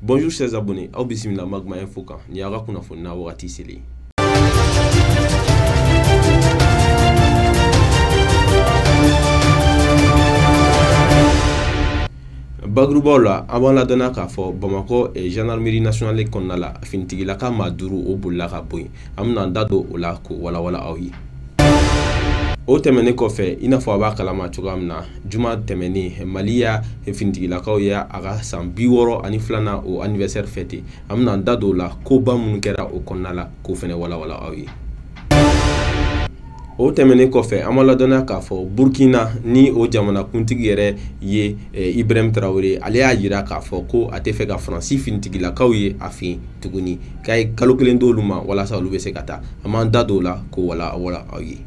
Bonjour chers abonnés, aw bisimila Magma Info kan ni y'aw ka kunnafoni n'a wagati selen. Bakurubaw la, an b'an ladɔnniya k'a fɔ Bamakɔ gendarmerie nationale kɔnɔna la, finitigilaka maa 5 o bolila ka bɔ yen. An bɛna an da don o la k'o walawala aw ye. O tɛmɛnen kɔfɛ, i n'a fɔ a b'a kalama cogoya min na, juma tɛmɛnen Mali ya finitigilakaw y'a a ka san 62nan o anniversaire fêté. An bɛna an da don o la, koba minnu kɛra o kɔnɔna la k'o fɛnɛ walawala aw ye. O tɛmɛnen kɔfɛ, an b'a ladɔnniya k'a fɔ Burkina ni o jamanakuntigi yɛrɛ ye Ibrahim Traoré, ale y'a jira k'a fɔ ko a tɛ fɛ ka Faransi finitigilakaw ye a fɛ yen tuguni, k'a ye kalo 1 d'olu ma walasa olu bɛ se ka taa. An b'an da don o la k'o walawala aw ye.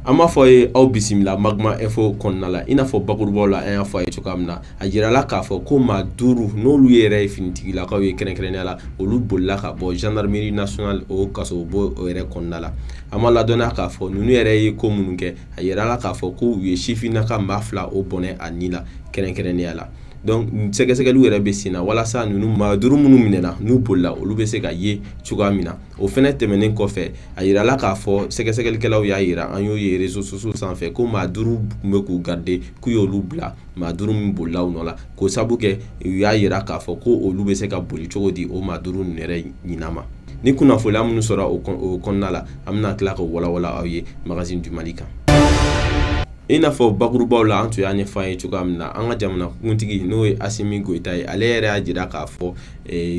An b'a fɔ aw ye aw bisimila Magma Info kɔnɔna la. I n'a fɔ bakurubaw la, an y'a fɔ a ye cogoya min na, a jirala k'a fɔ ko maa 5 n'olu yɛrɛ ye finitigilakaw ye kɛrɛnkɛrɛnnenya la, olu bolila ka bɔ gendarmerie nationale o kaso bo o yɛrɛ kɔnɔna la. An b'a ladɔnniya k'a fɔ ninnu yɛrɛ ye ko minnu kɛ, a jirala k'a fɔ ko u ye sifinnaka maa 2 o bɔnɛ a ni la kɛrɛnkɛrɛnnenya la. Donc sɛgɛsɛgɛliw yɛrɛ bɛ sen na walasa ninnu maa 5 minnu minɛna n'u bolila olu bɛ se ka ye cogoya min na. O fɛnɛ tɛmɛnen kɔfɛ, a yirala k'a fɔ sɛgɛsɛgɛlikɛlaw y'a yira, an y'o ye réseaux sociaux sanfɛ, ko maa 5 tun bɛ k'u garder, k'u y'olu bila maa 5 min bolila u nɔ la, k'o sabu kɛ u y'a yira k'a fɔ ko olu bɛ se ka boli cogo di o maa 5 ninnu yɛrɛ ɲinan ma. Ni kunnafoniya minnu sɔrɔ o kɔnɔna la, an bɛna tila k'o walawala aw ye Magazine du Mali kan. I n'a fɔ bakurubaw la, an tun y'a ɲɛfɔ an ye cogoya min na, an ka jamanakuntigi n'o ye Assimi Goïta ye, ale yɛrɛ y'a jira k'a fɔ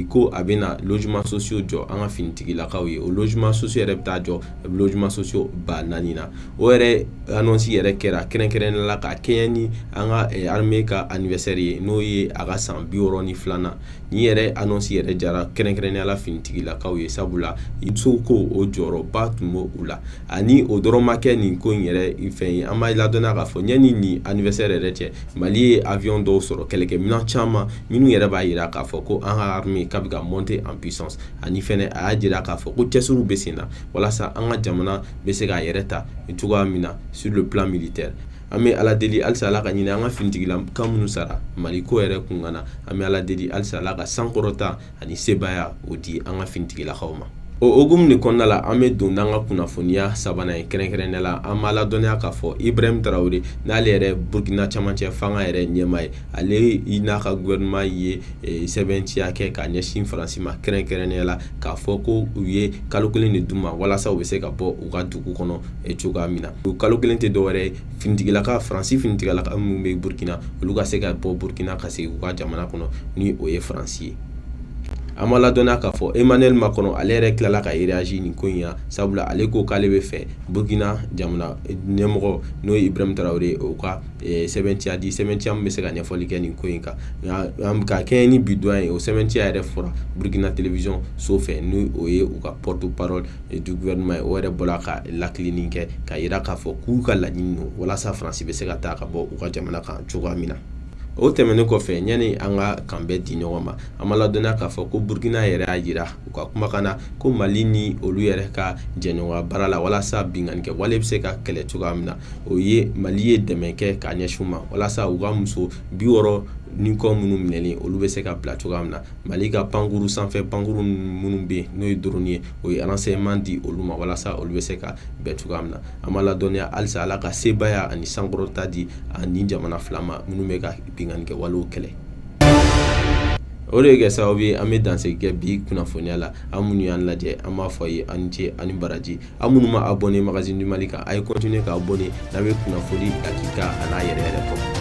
ko a bɛna logement sociaux jɔ an ka finitigilakaw ye. O logement sociaux yɛrɛ bɛ taa jɔ logement sociaux 4000 na. O yɛrɛ annonce yɛrɛ kɛra kɛrɛnkɛrɛnnenya la ka kɛɲɛ ni an ka armée ka anniversaire ye, n'o ye a ka san 62nan. Nin yɛrɛ annonce yɛrɛ jara kɛrɛnkɛrɛnnenya la finitigilakaw ye, sabula soko o jɔyɔrɔba tun b'o u la. Ani o dɔrɔn ma kɛ nin ko in yɛrɛ fɛn ye, an b'a ladɔnniya k'a fɔ ɲɛni ni anniversaire yɛrɛ cɛ, Mali ye avion dɔw sɔrɔ, kɛlɛkɛminɛn caman minnu yɛrɛ b'a jira k'a fɔ ko an ka armée k'a bɛ ka monter en puissance. Ani fɛnɛ a y'a jira k'a fɔ ko cɛsiriw bɛ sen na walasa an ka jamana bɛ se k'a yɛrɛ ta cogoya min na sur le plan militaire. An bɛ Ala deli halisa Ala ka ɲini an ka finitigilaka minnu sara Mali ko yɛrɛ kunkan na, an bɛ Ala deli halisa Ala ka sankɔrɔta ani sebaaya o di an ka finitigilakaw ma. O hokumu de kɔnɔna la, an bɛ don n'an ka kunnafoniya sabanan ye kɛrɛnkɛrɛnnenya la. An b'a ladɔnniya k'a fɔ Ibrahim Traoré, n'ale yɛrɛ Burkina camancɛ fanga yɛrɛ ɲɛmaa ye, ale n'a ka gouvernement ye sɛbɛntiya kɛ k'a ɲɛsin Faransi ma kɛrɛnkɛrɛnnenya la, k'a fɔ ko u ye kalo 1 de d'u ma walasa u bɛ se ka bɔ u ka dugu kɔnɔ cogoya min na. O kalo 1 tɛ dɔwɛrɛ ye, finitigilaka Faransi finitigilaka minnu bɛ Burkina, olu ka se ka bɔ Burkina ka segin u ka jamana kɔnɔ ni o ye Faransi ye. An b'a ladɔnniya k'a fɔ Emmanuel Macron, ale yɛrɛ tilala ka réagir nin ko in na, sabula ale ko k'ale bɛ fɛ Burkina jamana ɲɛmɔgɔ n'o ye Ibrahim Traoré, o ka sɛbɛntiya di, sɛbɛntiya min bɛ se ka ɲɛfɔli kɛ nin ko in kan. Nka ka kɛɲɛ ni bi don ye, o sɛbɛntiya yɛrɛ fɔra Burkina télévision so fɛ, ni o ye u ka porte-parole du gouvernement ye. O yɛrɛ bɔra ka lakilenni kɛ k'a jira k'a fɔ k'u ka laɲini don walasa Faransi bɛ se ka taa ka bɔ u ka jamana kan cogoya min na. O tɛmɛnen kɔfɛ, ɲani an ka kan bɛɛ di ɲɔgɔn ma, an b'a ladɔnniya k'a fɔ ko Burkina yɛrɛ y'a jira u ka kumakan na ko Mali ni olu yɛrɛ ka jɛɲɔgɔnya baara la walasa binkannikɛ wale bɛ se ka kɛlɛ cogoya min na, o ye Mali ye dɛmɛ kɛ k'a ɲɛsin u ma walasa u ka muso 60 ni kɔ minnu minɛlen olu bɛ se ka bila cogoya min na. Mali ka pankuru sanfɛ pankuru minnu bɛ yen n'o ye drone ye, o ye renseignement di olu ma walasa olu bɛ se ka bɛn cogoya min na. An b'a ladɔnniya halisa Ala ka sebaaya ani sankɔrɔta di ani jamana 2 ma minnu bɛ ka binkannikɛ walew kɛlɛ. O de bɛ kɛ sababu ye an bɛ dansigi kɛ bi kunnafoniya la. An minnu y'an lajɛ, an b'a fɔ a ye aw ni ce aw ni baraji. Aw minnu ma abonné Magazine du Mali kan, a ye continuer ka abonné n'a bɛ kunnafoni dakika a n'a yɛrɛ yɛrɛ kɔ.